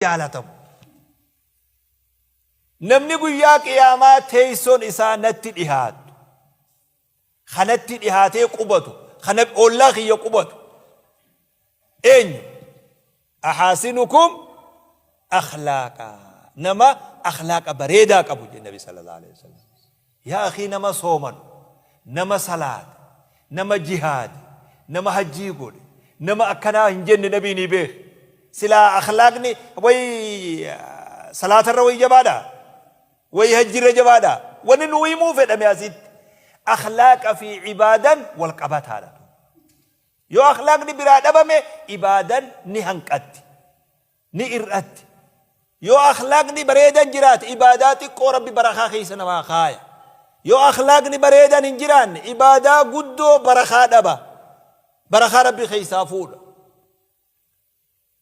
Jaalatamu. Namni guyyaa qiyaamaa teessoon isaa natti dhihaattu, kanatti dhihaatee qubatu, kana ollaa kiyya qubatu eenyu? Ahaasinukum akhlaaqa. Nama akhlaaqa bareedaa qabu jedhe Nabi sallallahu alaihi wasallam. Yaa akhii nama soomanu, nama salaate, nama jihaade, nama hajjii godhe, nama akkanaa hin jenne nabiin ni beeke. Silaa akhlaaqni way salaatarra way jabaadha? Way hajjirra jabaadha? Wanni nu himuu fedhame asitti akhlaaqa fi ibaadan wal qabataadha. Yoo akhlaaqni biraa dhabame ibaadan ni hanqatti. Ni ir'atti. Yoo akhlaaqni bareedan jiraate ibaadaa xiqqoo Rabbi barakaa keessa namaa kaaya. Yoo akhlaaqni bareedan hin jiraanne ibaadaa guddoo barakaa dhaba. Barakaa Rabbi keessaa fuudha.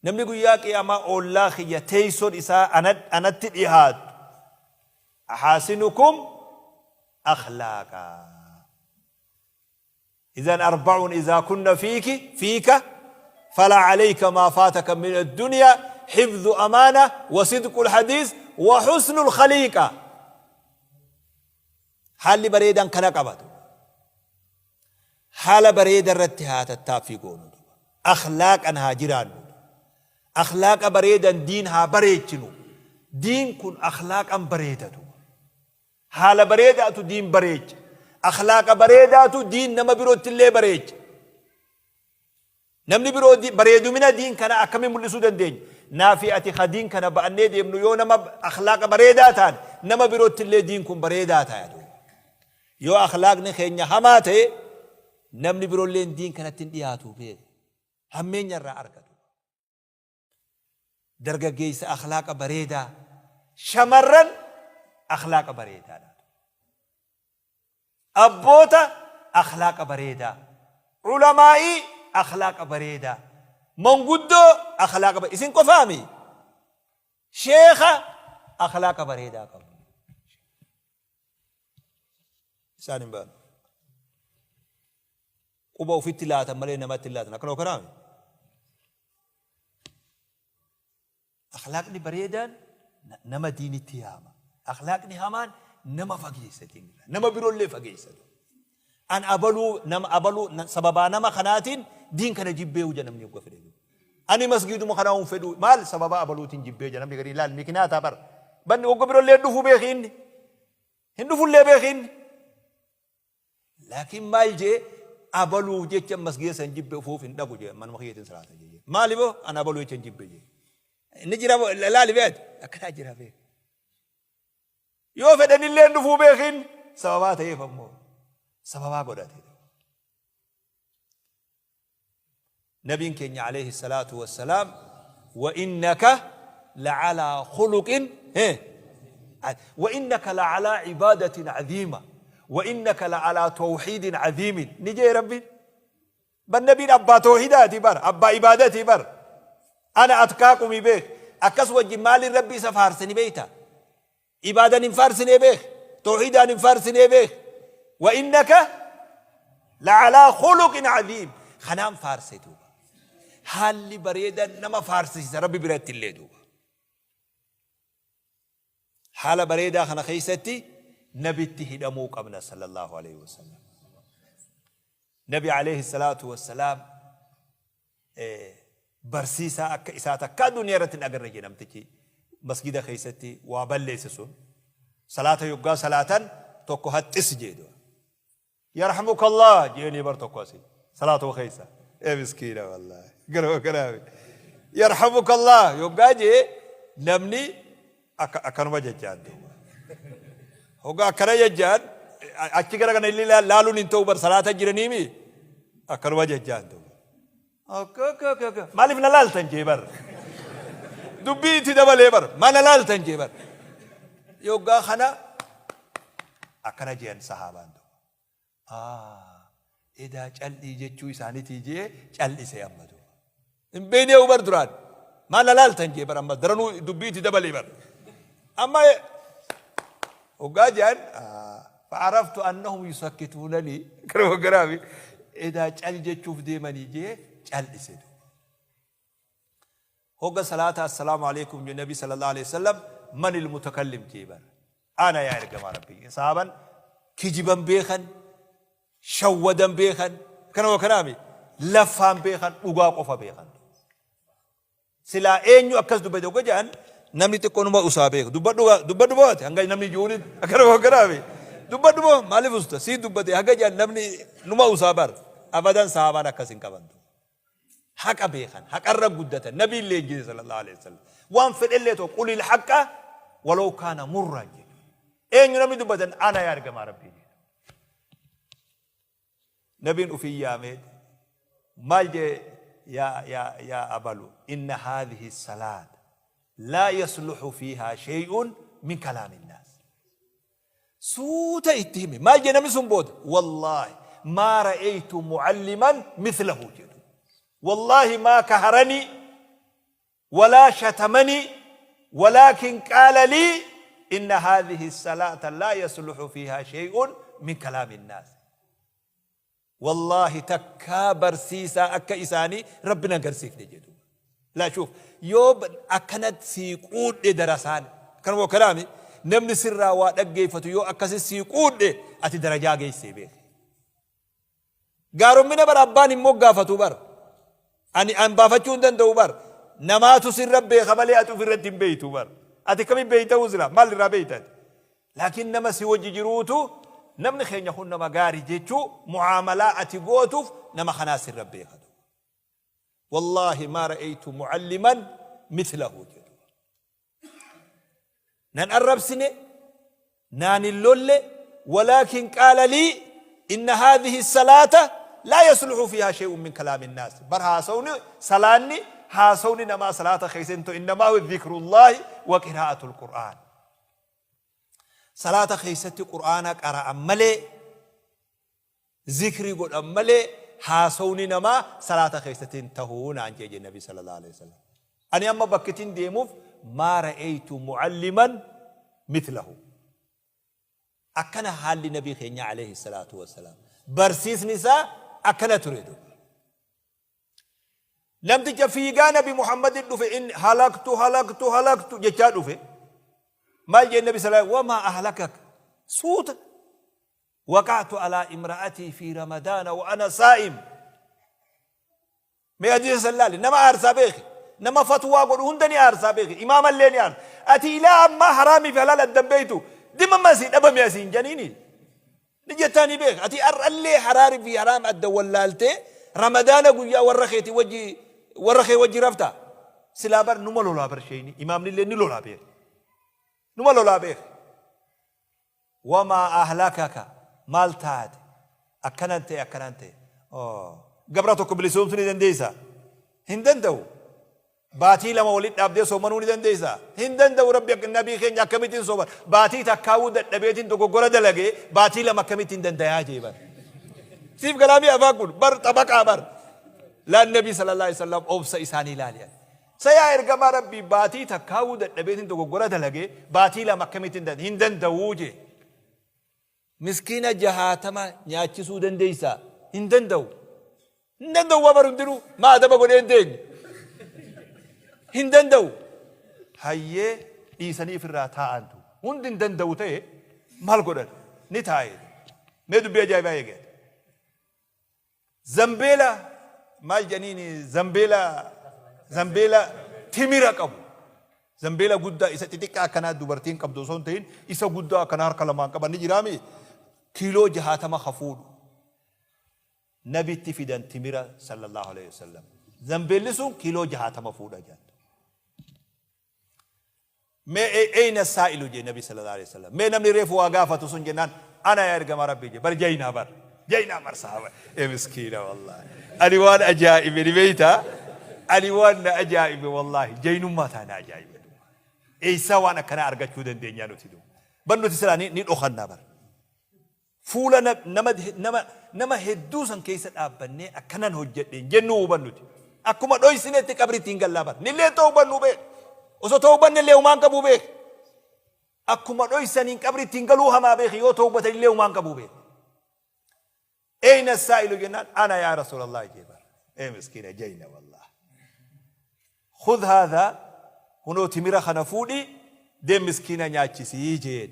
Namni guyyaa qiyaamaa oollaa kiyya teessoon isaa anatti dhihaattu ahaasinukum akhlaaqa. Idhan arba'un idhaa kunna fiiki fiika falaa alayka maa faataka min addunyaa hifdhu amaana wa sidqul hadiis wa husnul khaliiqa. Haalli bareedaan kana qabatu. Haala bareeda irratti haa tattaaffii goonu. Akhlaaqan haa jiraannu. Akhlaaqa bareedan diin haa bareechinu. Diin kun akhlaaqan bareedatu. Haala bareedaatu diin bareecha. Akhlaaqa bareedaatu diin nama birottillee bareecha. Namni biroo bareedumina diin kana akkamiin mul'isuu dandeenya? Naa fi ati ka diin kana ba'annee deemnu yoo nama akhlaaqa bareedaa taane nama birottillee diin kun bareedaa ta'a. Yoo akhlaaqni keenya hamaa ta'e namni birolleen diin kanatti hin dhiyaatu beeku. Hammeenya irraa argatu. Dargaggeessa akhlaaqa bareedaa, shamarran akhlaaqa bareedaadha. Abboota akhlaaqa bareedaa, ulamaa'ii akhlaaqa bareedaa, manguddoo akhlaaqa bareedaa. Isin qofaami sheekha akhlaaqa bareedaa qabu. Isaan hin baanu. Quba ofitti laatan malee namatti hin laatan. Akkana kanaami. Akhlaaqni bareedaan nama diinitti yaama. Akhlaaqni hamaan nama fageessa diinirraa. Nama biroollee fageessa. An abaluu nama abaluu sababaa nama kanaatiin diin kana jibbee huja namni hogga fedhe. Ani masgiiduma kanaa hin fedhu maal sababaa abaluutiin jibbee jira namni garii laal mikinaataa bara. Banni hogga biroollee dhufuu beeki inni. Hin dhufullee beeki inni. Laakiin maal jee abaluuf jecha masgiida san jibbe ufuuf hin dhaqu jee manuma kiyyatiin salaata jee. Maali boo an abaluu jecha hin jibbe jee. Inni jira boo laali beet akkanaa jira beek. Yoo fedhanillee hin dhufuu beekin sababaa ta'eef ammoo sababaa godhate. Nabiin keenya alayhi salaatu wassalaam wa innaka la'alaa khuluqin wa innaka la'alaa ibaadatin cadiima wa innaka la'alaa tawxiidin cadiimin ni jee Rabbiin. Bar nabiin abbaa tawxiidaati bar abbaa ibaadatii bar ana atkaaqumi beek akkas wajjin maaliin Rabbi isa faarse ni beeyta. Ibaadan hin faarsinee beek. Tawhiidaan hin faarsinee beek. Wa innaka la'alaa khuluqin aziim. Kanaan faarse duuba. Haalli bareedan nama faarsisiisa Rabbi biratti illee duuba. Haala bareedaa kana keessatti nabitti hidhamuu qabna sallallahu alaihi wasallam. Nabi alayhi salaatu wassalaam barsiisaa akka isaa takkaa duniyaa irratti hin agarre jedhe namtichi masgida keessatti waa balleesse sun salaata yoggaa salaatan tokko haxxis jee du'a yarhamukallah jeenii bar tokko asii salaatuma keessa ee miskiina wallaahi garuma kanaafi yarhamukallah yoggaa jee namni akka akkanuma jejjaan duuba hoggaa akkana jejjaan achi gara kana illee laaluun hin ta'u bar salaata jiraniimi akkanuma jejjaan duuba Akka maaliif na laaltan jee bar. Dubbii itti dabalee bar. Ma na laaltan jee bar. Yoggaa kana akkana jean sahaabaan duuba. Ah, edaa cal'ii jechuu isaanitii jee cal'ise amma duuba. Hin beeknee bar duraan. Maal na laaltan jee bar amma daranuu dubbii itti dabalee bar. Amma hoggaa jean fa'araftu annahum yusakkituunani gara garaafi edaa cal jechuuf deemanii jee cal'ise duuba. Hogga salaata assalaamu aleykum jedhe Nabi sallallahu aleyhi wasallam manil mutakallim jee bar. Ana yaa ergamaa Rabbii. Sahaaban kijiban beekan, shawwadan beekan, kana wa kanaami laffaan beekan, dhugaa qofa beekan. Silaa eenyu akkas dubbate hogga jedhan namni xiqqoo numa usaa beeka. Dubbadhu dubbadhu moo ati hanga namni ji'uuni akkana wa kanaami. Dubbadhu moo maaliif usta sii dubbate hanga jedhan namni numa usaa bar. Abadan sahaabaan akkas hin qabantu. Haqa beekan, haqarra guddatan, Nabiin leenjise sallallahu alaihi wasallam. Waan fedhellee ta'u qulil haqqa walaw kaana murraan jedhu. Eenyu namni dubbatan ana yaa ergamaa Rabbii jedhu. Nabiin ufii yaamee maal jee yaa yaa yaa abalu inna haadhihi salaat laa yasluhu fiihaa shay'un min kalaamin naas. Suuta itti hime. Maal jedhe namni sun booda? Wallaahi maa ra'aytu mu'alliman mithlahu jedhu. Wallaahi maa kaharanii walaa shatamanii walaakin qaala lii inna haadhihi salaata laa yasluhu fiihaa shay'un min kalaami nnaas. Wallaahi takkaa barsiisaa akka isaanii Rabbi nan garsiifne jee duuba. Laa shuuf yoo akkanat sii quudhe darasaan akkanuma akkanaami namni sirraa waa dhaggeeffatu yoo akkasi sii quudhe ati darajaa geessee beeki. Gaarommina bara abbaan hin moggaafatu bar. Ani an baafachuu hin danda'u bar. Namaatu sirra beeka malee ati ofirratti hin beektu bar. Ati akkamiin beekta sila maal irraa beekta ati? Laakiin nama si wajji jiruutu namni keenya kun nama gaari jechuu mu'aamalaa ati gootuuf nama kanaa sirra beeka duuba. Wallaahi maa ra'aytu mu'alliman mithlahu jedhu. Nan arrabsine, naan hin lolle, walaakin qaala lii inna haadhihi salaata laa yasluhu fiihaa shay'un min kalaami nnaas. Bar haasawni salaanni haasawni namaa salaata keessa hin ta'u innamaa huwa dhikrullaahi wa qiraa'atul qur'aan. Salaata keessatti qur'aana qara'an malee Zikrii godhan malee haasawni namaa salaata keessatti hin tahu naan jee jee nabi sallallahu alaihi wasallam. Ani amma bakkitin deemuuf maa ra'aytu mu'alliman mithlahu. Akkana haalli nabii keenyaa alayhi salaatu wassalaam. Barsiisni isaa akkana ture duuba. Namticha fiigaa nabi Muhammadin dhufe inni halaktu halaktu halaktu jechaa dhufe. Maal jeen nabi sallallahu wamaa ahlakak suuta waqa'tu alaa imra'atii fi ramadaana wa ana saa'im. Mee hadiisa san laali nama aarsaa beeki nama fatwaa godhu hunda ni aarsaa beeki imaamallee ni aarsa. Ati ilaa ammaa haraamii fi halaal addan beektu dhimma asii dhabame asiin janiini. Ni jettaa ni beeka. Ati har'allee haraari fi haraam adda wallaaltee Ramadaana guyyaa warra keeti wajji warra kee wajji rafta. Silaa bar numa lolaa bar sheeyni imaamnillee ni lolaa beeka. Numa lolaa beeka. Wamaa ahlakaka maal taate akkanan ta'e akkanan ta'e. Oh. Gabra tokko bilisoomsuu ni dandeessaa? Hin danda'u. Baatii 2 walitti dhaabdee soomanuu ni dandeessaa? Hin danda'u Rabbi akka nabii keenya akkamittiin sooman baatii takkaawuu dadhabeetiin dogoggora dalagee baatii 2 akkamittiin dandayaa jee bar. Siif galaamii afaan kun bar xabaqaa bar. Laan nabii sallallahu alaihi wasallam obsa isaanii ilaali. Sa yaa ergamaa Rabbii baatii takkaawuu dadhabeetiin dogoggora dalagee baatii 2 akkamittiin danda'a hin danda'uu jee. Miskiina jahaatama nyaachisuu dandeessaa? Hin danda'u. Hin danda'u waa bar hundinuu maa adaba godhee hin teenye. Hin danda'u. Hayyee dhiisanii ifirraa taa'antu. Hundi hin danda'u ta'e maal godhan? Ni taa'e. Mee dubbii ajaa'ibaa eegale. Zambeela maal jedhaniin zambeela zambeela timira qabu. Zambeela guddaa isa xixiqqaa akkanaa dubartiin qabdu osoo hin ta'in isa guddaa akkanaa harka lamaan qaban ni jiraami. Kiiloo 60 ka fuudhu. Nabitti fidan timira sallallahu alaihi wasallam. Zambeelli sun kiiloo 60 fuudha jedhan. Mee eyna saa'ilu jee nabi sallallahu alaihi wasallam. Mee namni reefu waa gaafatu sun jennaan ana yaa ergamaa rabbii jee bar jaynaa bar jaynaa bar sahaba ee miskiina wallahi. Ani waan ajaa'ibe ni beeyta ani waan na ajaa'ibe wallahi jaynummaa taa na ajaa'ibe. Eessaa waan akkanaa argachuu dandeenyaa nuti duuba. Bar nuti silaa ni dhokannaa bar. Fuula nama nama nama hedduu san keessa dhaabbannee akkanan hojjedhe hin jennuu hubannuti. Akkuma dhoysinetti qabritti hin gallaa bar. Nillee tawbannuu beek. Osoo tawbanne illee humaan qabuu beek. Akkuma dhoysaniin qabritti hin galuu hamaa beeki yoo tawbatan illee humaan qabuu beek. Eyna saa'ilu jennaan ana yaa Rasuulallah jee bar. Ee miskiina jayna wallah. Khudh haadhaa, kunoo timira kana fuudhi deem miskiina nyaachisi jeen.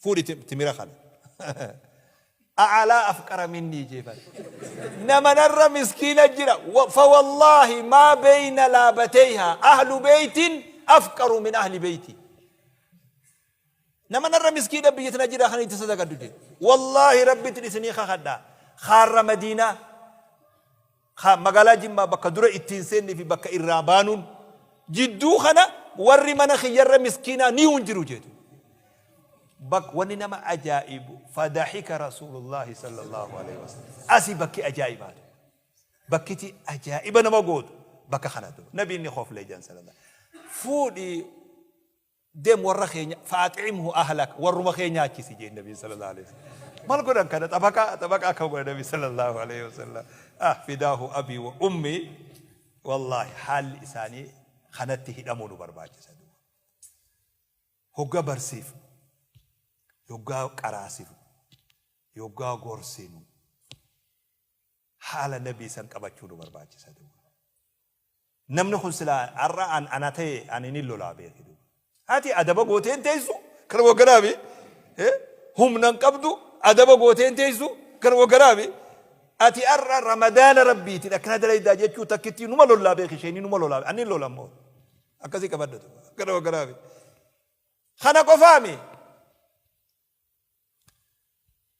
Fuudhi timira kana. A'alaa afqara minnii jee bar. Nama narra miskiina jira. Fawallaahi maa beeyna laabateyhaa ahlu beeytin afqaru min ahli beeyti. Nama narra miskiina biyya tana jira kan itti sadaqadhu jee. Wallaahi Rabbitti isinii kakadha. Kaarra Madiinaa. Ka magaalaa Jimmaa bakka dura ittiin seennee fi bakka irraa baanuun jidduu kana warri mana kiyyarra miskiinaa ni hin jiru jeetu. Bak wanni nama ajaa'ibu fadahika Rasuulullaahi sallallahu alaihi wasallam. Asi bakki ajaa'ibaatu. Bakkiti ajaa'iba nama gootu bakka kanatu. Nabiin ni koflee jedhan sallallahu. Fuudhi Deem warra kee fa'ax'imhu ahlak warruma kee nyaachisi jeen nabiin sallallahu alaihi wasallam. Maal godhan kana xabaqaa xabaqaa akkam godhan nabi sallallahu alaihi wasallam. Ah fidaahu abii wa ummi wallaahi haalli isaanii kanatti hidhamuu nu barbaachisa duuba. Hogga barsiifnu, yoggaa qaraasifnu, yoggaa gorsinu haala nabii san qabachuu nu barbaachisa duuba. Namni kun silaa har'a an ana ta'e ani nin lolaa beeki duuba. Ati adaba gootee hin teessu kana wagganaafi humna hin qabdu adaba gootee hin teessu kana wagganaafi ati har'a ramadaana rabbiitiin akkana dalaydaa jechuu takkittii numa lollaa beeki isheenii numa lolaa ani lola immoo akkasii qabadha duuba kana wagganaafi. Kana qofaami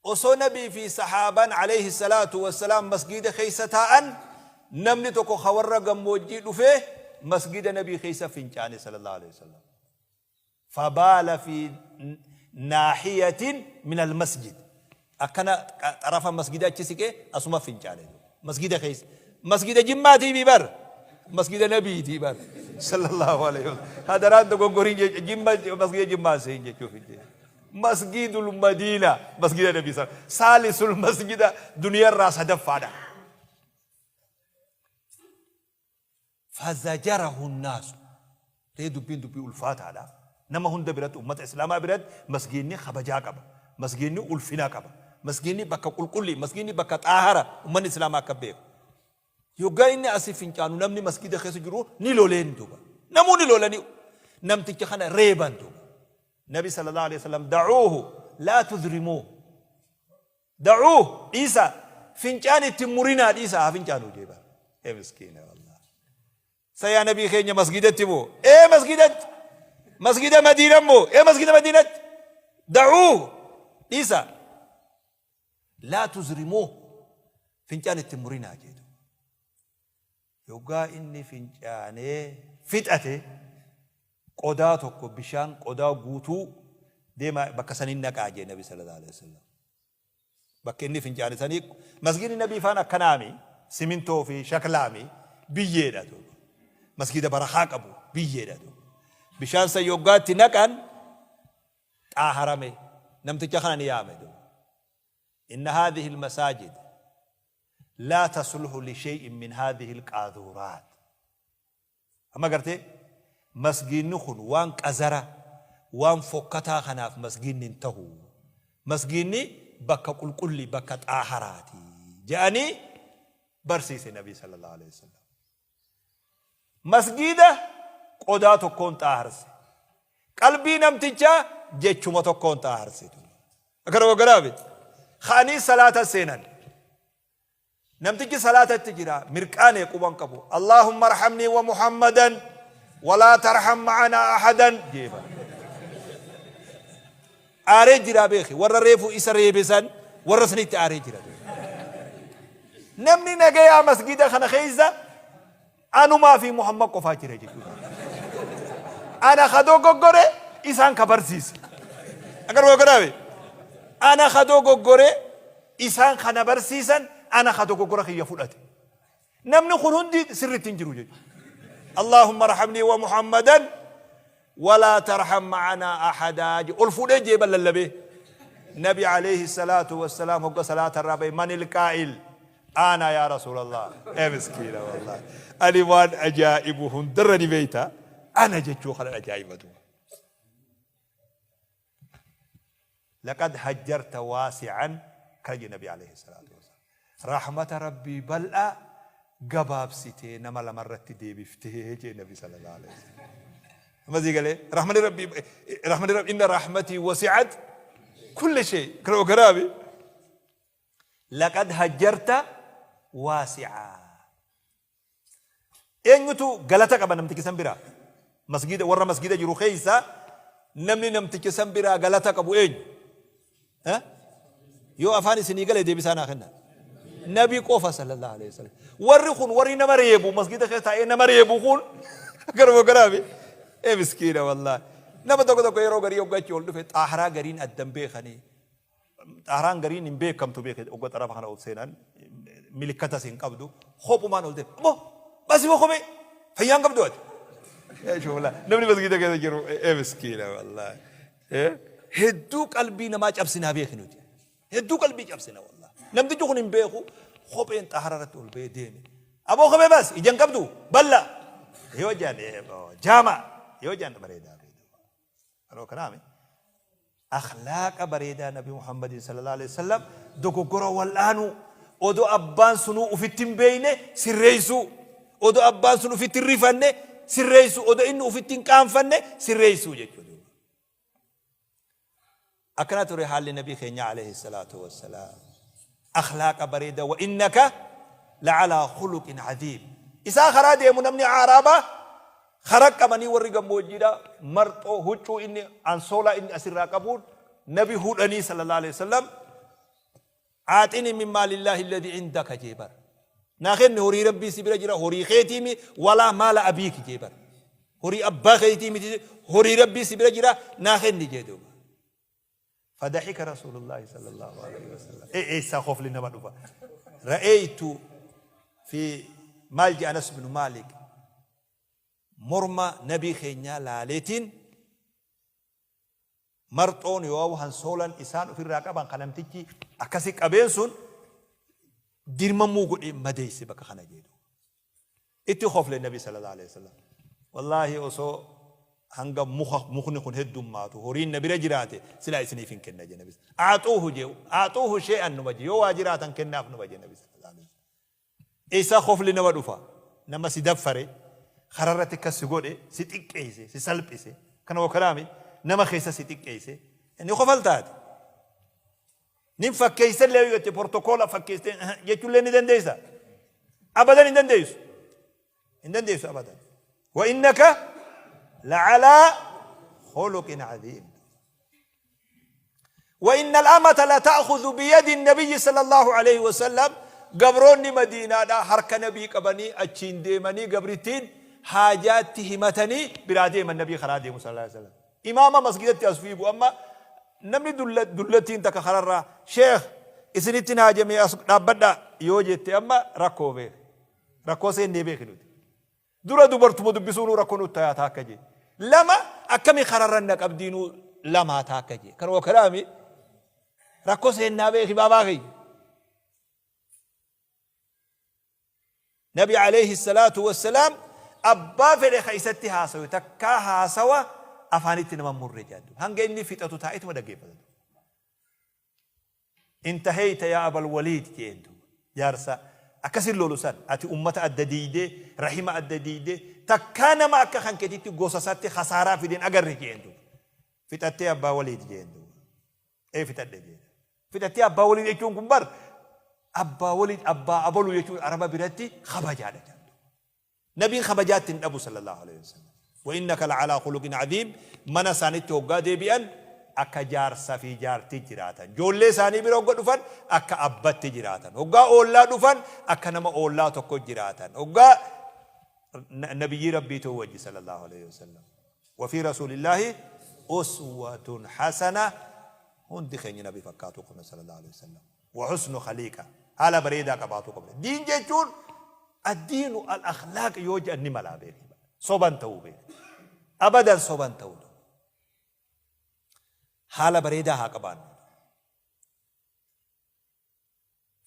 Osoo Nabii fi sahaabaan aleyhi salaatu wassalaam masgiida keessa taa'an namni tokko ka warra gammoojjii dhufee masgiida Nabii keessa fincaane sallallahu aleyhi wasallam. Fabaala fi naahiyatin min almasjid. Akkana xarafa masgida achi siqee asuma fincaane. Masgida keessa. Masgida Jimmaatii mi bar. Masgida Nabiitii bar. Sallallahu aleyhi wasallam. Hadaraan dogoggoriin jecha Jimma masgida Jimmaa seen jechuuf hin jee. Masgiidul Madiina masgida Nabii sa saalisul masgida duniyarraa sadaffaadha. Fazajarahu naasu ree dubbiin dubbii ulfaataadha. Nama hunda biratti ummata Islaamaa biratti masgiidni kabajaa qaba. Masgiidni ulfina qaba. Masgiidni bakka qulqullii, masgiidni bakka xaahara ummanni Islaamaa akka beeku. Yoggaa inni asi fincaanu namni masgiida keessa jiru ni loleen duuba. Namuu ni lolanii namticha kana reeban duuba. Nabi sallallahu alaihi wasallam da'uuhu laa tudrimuuh. Da'uuh dhiisaa fincaan itti hin murinaa dhiisaa haa fincaanuu jee bara. Ee miskiina wallah. Sa yaa nabii keenya masgiidatti moo? Ee masgiidatti. Masgiida Madiina moo? Ee masgiida Madiinatti. Da'uuh dhiisaa. Laa tuzrimuuh fincaan itti hin murinaa jee duuba. Yoggaa inni fincaanee fixate qodaa tokko bishaan qodaa guutuu deemaa bakka saniin naqaa jee nabi sallallahu alaihi wasallam. Bakka inni fincaane sanii masgiidni nabii faan akkanaami simintoo fi shaklaami biyyeedha duuba. Masgiida barakaa qabu biyyeedha duuba. Bishaan san yoggaa itti naqan xaaharame namticha kana ni yaame duuba. Inna haadhihi almasaajid laa tasluhu lishay'in min haadhihi alqaazuuraat. Amma gartee masgiinni kun waan qazara waan fokkataa kanaaf masgiinni hin tahu. Masgiinni bakka qulqullii bakka xaaharaati je'anii barsiise Nabii sallallahu alaihi wasallam. Masgiida qodaa tokkoon xaaharse. Qalbii namtichaa jechuma tokkoon xaaharse. Akkana waggaraafi. Ka'anii salaata seenan. Namtichi salaatatti jira mirqaanee quban qabu. Allaahumma arhamnii wa Muhammadan walaa tarham ma'anaa ahadan jeeba. Aaree jiraa beeki warra reefu isa reebe san warra sanitti aaree jira. Namni nagayaa masgida kana keessa anumaa fi Muhammad qofaa jira jechuudha. Ana ka dogoggore isaan ka barsiise. Agaruu agaraabe. Ana ka dogoggore isaan kana barsiisan ana ka dogoggora kiyya fudhate. Namni kun hundi sirriitti hin jiru jechuudha. Allahumma arhamnii wa Muhammadan walaa tarham ma'anaa ahadaa jedhe. Ol fuudhee jeeba lallabee. Nabi alayhi salaatu wassalaam hogga salaata irraa bahe manil qaa'il ana yaa rasuulallah. Ee miskiina wallahi. Ani waan ajaa'ibu hundarra ni beeyta. Ana jechuu kanan ajaa'iba duuba. Laqad hajjarta waasi'an kana jedhe Nabi alayhi salaatu wassalaam. Rahmata Rabbii bal'aa Gabaabsitee nama lamarratti deebiftee jee Nabi sallallahu alaihi wasallam. Amma sii galee rahmani Rabbii rahmani Rabbii inna rahmatii wasi'at kulli shay kana kanaafi laqad hajjarta waasi'aa. Eenyutu galata qaba namticha san biraa? Masgiida warra masgiida jiru keessa namni namticha san biraa galata qabu eenyu? Eh? Yoo afaan isinii gale deebisaa naa kenna. Nabi qofa sallallahu alaihi wasallam. Warri kun warri nama reebu masgiida keessa taa'ee nama reebu kun garuma garaafi. Ee miskiina wallaahi. Nama tokko tokko yeroo garii hoggachi ol dhufe xaaharaa gariin addan beekanii. Xaaraan gariin hin beekamtu beeke ogga xarafa kana ol seenan milikkatas hin qabdu kophumaan ol deema. Aboo baasii moo kophee fayyaa hin qabdu ati. Shoola namni masgiida keessa jiru ee miskiina wallaahi. Hedduu qalbii namaa cabsinaa beeki nuti. Hedduu qalbii cabsina wallaahi. Namtichi kun hin beeku kopheen xaara irratti ol ba'ee deeme. Aboo kophee baas ija hin qabdu balla. Yoo jaan jaama yoo jaan bareedaa. Yeroo kanaami akhlaaqa bareedaa Nabi Muhammadin sallallahu alaihi wasallam dogoggora wal'aanuu odoo abbaan sunuu ufitti hin beeyne sirreessuu odoo abbaan sun ufitti hin rifanne sirreessuu odoo inni ufitti hin qaanfanne sirreessuu jechuudha. Akkana ture haalli Nabii keenya alayhi salaatu wassalaam. Akhlaaqa bareeda wa innaka la'alaa khuluqin aziim. Isaa karaa deemu namni aaraabaa karaa qabanii warri gammoojjiidha marxoo huccuu inni ansoolaa inni asirraa qabuun nabi hudhanii sallallahu alayhi wasallam Aaxini min maalillaahi alladhi indaka jee bar. Naa kenni horii rabbii si bira jira horii keetii mi walaa maala abiiki jee bar. Horii abbaa keetii miti horii rabbii si bira jira naa kenni jee duuba. Fadahika rasuulullaahi sallallahu alaihi wasallam. Ee eessaa kofli nama dhufa. Ra'eeytu fi maal jee Anas bin Maalik morma nabii keenyaa laaleetiin Marxoon yooawu hansoolan isaan ufirraa qaban ka namtichi akkasi qabeen sun dirmamuu godhee madeesse bakka kana jee duuba. Itti kofle nabi sallallahu alaihi wasallam. Wallaahi osoo hanga muka mukni kun heddummaatu horiin na bira jiraate silaa isiniif hin kenna jee nabi. Aaxuuhu jee aaxuuhu shee'an numa jee yoo waa jiraatan kennaaf numa jee nabi sallallahu alaihi wasallam. Eessaa kofli nama dhufa? Nama si daffare, kararratti akkas si godhe, si xiqqeesse, si salphise, kana wakalaami nama keessa si xiqqeesse, inni kofaltaati. Nin fakkeessa illee yoo jette portokoola fakkeessitee jechuullee ni dandeessa. Abadan hin dandeessu. Hin dandeessu abadan. Wa innaka la'alaa khuluqin aziim. Wa innal amata la ta'khudhu biyadi nabiyyi sallallahu alayhi wa sallam gabroonni madiinaadhaa harka nabii qabanii achiin deemanii gabrittiin haajaatti himatanii biraa deeman nabii karaa deemu sallallahu alayhi wa sallam. Imaama masgidatti as fiigu amma namni dullattiin takka kararraa sheekh isinittin haajamee as dhaabbadhaa yoo jette amma rakkoo beek. Rakkoo seennee beeki nuti. Dura dubartuma dubbisuunuu rakkoo nutti tayaa taakka jee. Lama akkami kararra na qabdiinuu lamaa taakka jee. Kanuma kalaami rakkoo seennaa beeki baabaa kiyya. Nabi alayhi salaatu wassalaam abbaa fedhe ka isatti haasawe takkaa haasawa afaanitti nama murre jedhu. Hanga inni fixatu taa'etuma dhaggeeffata. Intaheyta yaa abal waliid jeen duuba jaarsa akkasin lolu san ati ummata adda diiydee rahima adda diiydee takkaa nama akka kan keetitti gosa isatti khasaaraa fide hin agarre jeen duuba fixattee abbaa waliid jeen duuba ee fixadhe jeen fixattee abbaa waliid jechuun kun bar abbaa waliid abbaa abalu jechuun araba biratti kabajaadha jaan. Nabiin kabajaa itti hin dhabu sallallahu aleyhi wasallam. Wa innaka la'alaa khuluqin aziim mana isaanitti hoggaa deebi'an akka jaarsa fi jaartii jiraatan. Joollee isaanii bira hogga dhufan akka abbatti jiraatan. Hoggaa oollaa dhufan akka nama oollaa tokko jiraatan. Hoggaa nabiyyii Rabbiituu wajji sallallahu aleyhi wasallam. Wa fi rasuulillaahi uswatun hasana hundi keenya nabi fakkaatuu qabna sallallahu aleyhi wasallam. Wa husnu khaliiqa haala bareedaa qabaatuu qabna. Diin jechuun addiinu al akhlaaq yoo jedhan ni malaa beeki. Soban ta'uu beeki. Abadan soban ta'uu. Haala bareedaa haa qabaannu.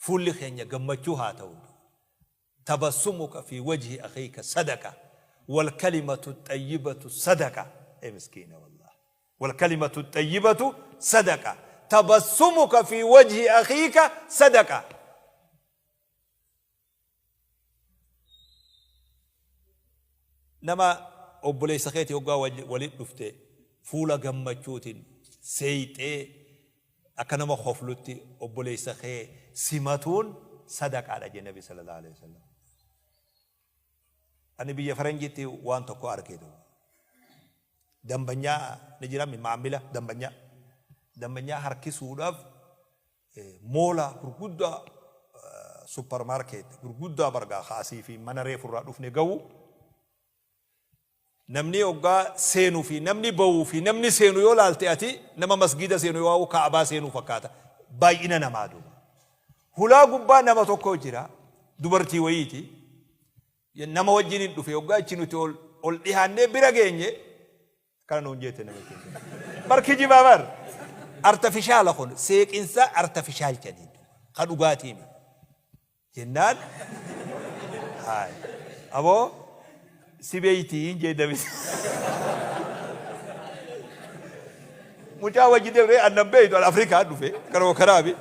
Fuulli keenya gammachuu haa ta'u. Tabassumuka fi wajhi akhiika sadaqa wal kalimatu xayyibatu sadaqa. Ee miskiina wallah. Wal kalimatu xayyibatu sadaqa. Tabassumuka fi wajhi akhiika sadaqa. Nama obboleessa keeti hoggaa walitti dhufte fuula gammachuutiin seeyxee akka nama koflutti obboleessa kee simatuun sadaqaadha jee Nabi sallallahu alaihi wasallam. Ani biyya faranjiitti waan tokko arge duuba. Dambanyaa ni jira maamila dambanyaa. Dambanyaa harkisuudhaaf moola gurguddaa, supermarket gurguddaa bargaa kaasii fi mana reefurraa dhufne ga'u, namni hoggaa seenuu fi namni ba'uu fi namni seenu yoo laalte, ati nama masgiida seenu yoo Kaabaa seenuu fakkaata baay'ina namaa duuba. Hulaa gubbaa nama tokko jira, dubartii wayiiti. Nama wajjin hin dhufe. Hoggaa achi nuti ol dhihaannee bira geenye, akkana nuun jette namichi. Bar kijibaa, bar artificial kun seeqinsa artificial jedhanii ka dhugaatii miti. Jennaan, "Haay aboo, si beeytii?" jee namichi. Mucaa wajji deemnee, annan beeytu, an Afrikaa dhufe karoo karaabi.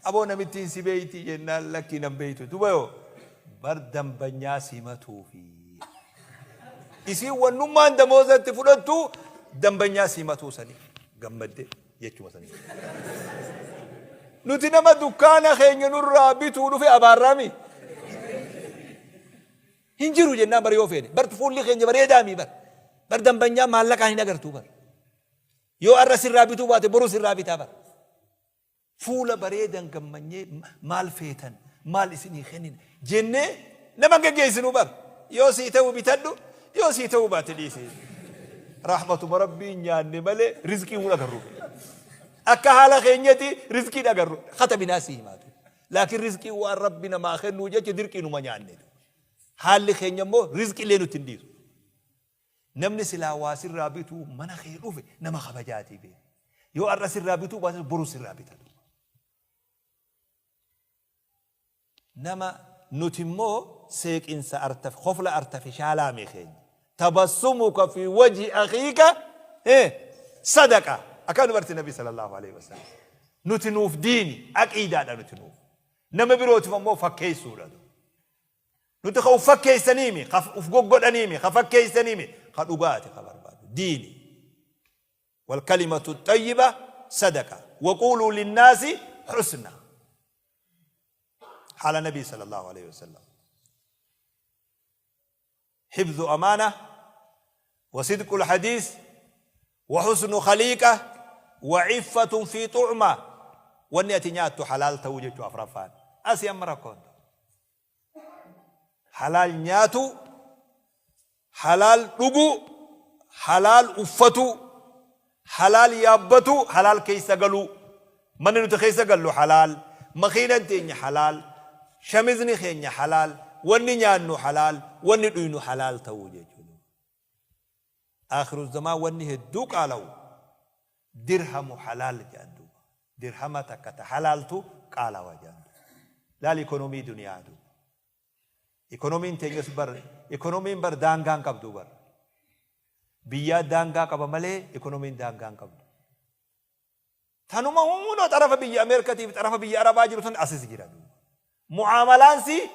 "Aboo, namittiin si beeytii?" jennaan, "Lakkii, nan beeytu." "Duba yoo bar dambanyaa simatuufi isiin wannummaan damoozatti fudhattu dambanyaa simatuu sanii gammadde," jechuma sanii. Nuti nama dukkaana keenya nurraa bituu dhufe abaarraami. Hin jiru jennaan bar yoo feene. Bar fuulli keenya bareedaami bar. Bar dambanyaa maallaqaan hin agartuu bar. Yoo arra sirraa bituu baate, boru sirraa bitaa bar. Fuula bareedan gammanyee, "Maal feetan? Maal isinii kennin?" jennee nama geggeessinuu bar. Yoo sii ta'u bitadhu, yoo sii ta'uu baate dhiisi. Rahmatuma Rabbiin nyaanne malee rizqii hun agarru. Akka haala keenyatti rizqii agarru. Katabinaa si himaatu. Laakiin rizqii waan Rabbi namaa kennuu jecha dirqii numa nyaanne. Haalli keenya immoo rizqii illee nutti hin dhiisu. Namni silaa waa sirraa bituu mana kee dhufe nama kabajaatii beeku. Yoo har'a sirraa bituu baate, boru sirraa bitatu. Nama nuti immoo seeqinsa kofla artificial mi keenya. تبسمك في وجه أخيك صدقة. Akka dubartii Nabi sallallahu alaihi wasallam. Nuti nuuf diini aqiidaadha nuti nuuf. Nama birootiif ammoo fakkeessuudha. Nuti ka uf fakkeessaniimi, ka uf goggodhaniimi, ka fakkeessaniimi, ka dhugaati ka barbaadu. Diini. والكلمة الطيبة صدقة وقولوا للناس حسنا. حال النبي صلى الله عليه وسلم: حفظ أمانة وصدق الحديث وحسن خليقة وعفة في طعمة. Wanni ati nyaattu halaal ta'uu jechuu afraffaan. Asii amma rakkoon halaal nyaatu, halaal dhugu, halaal uffatu, halaal yaabbatu, halaal keessa galuu. Manni nuti keessa gallu halaal, makiinan teenya halaal, shamizni keenya halaal, wanni nyaannu halaal, wanni dhuynu halaal ta'uu jechuudha. Akhiru zamaan wanni hedduu qaala'u dirhamu halaal jedhan duuba. Dirhama takka ta halaaltu qaalawa jedhan. Laal ikonomii duniyaa duuba. Ikonomiin teenyas bar, ikonomiin bar daangaan qabdu bar. Biyyaa daangaa qaba malee ikonomiin daangaan qabdu. Tanuma hundoo xarafa biyya Ameerikatiif xarafa biyya Arabaa jiru tan asis jira duuba. Mucaamalaansi